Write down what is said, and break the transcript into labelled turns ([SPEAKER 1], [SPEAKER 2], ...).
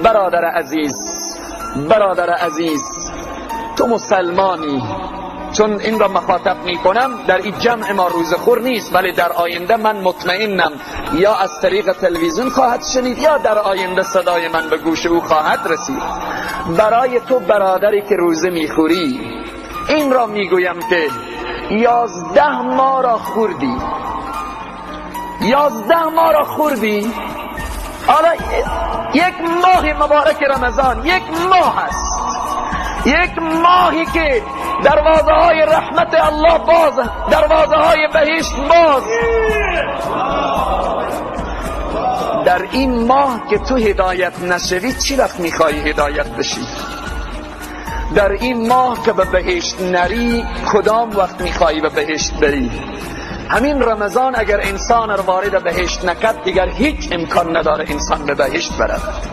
[SPEAKER 1] Бародар азиз, бародар азиз, ту мусулмонӣ. Чун ин را مخاطب میکنم، در این جمع ما روزخور نیست، ولی در آینده من مطمئنم یا از طریق تلویزیون خواهد شنید یا در آینده صدای من به گوش او خواهد رسید. برای تو برادری که روزه میخوری این را میگویم که 11 ماه را خوردی، 11 ماه را خوردی. حالا یک ماه مبارک رمضان یک ماه است، یک ماهی که دروازه های رحمت الله باز، دروازه های بهشت باز. در این ماه که تو هدایت نشوی چی وقت میخوای هدایت بشی؟ در این ماه که به بهشت نری کدام وقت میخوای به بهشت بری؟ همین رمضان اگر انسان رو وارد بهشت نکرد دیگر هیچ امکان نداره انسان به بهشت برود.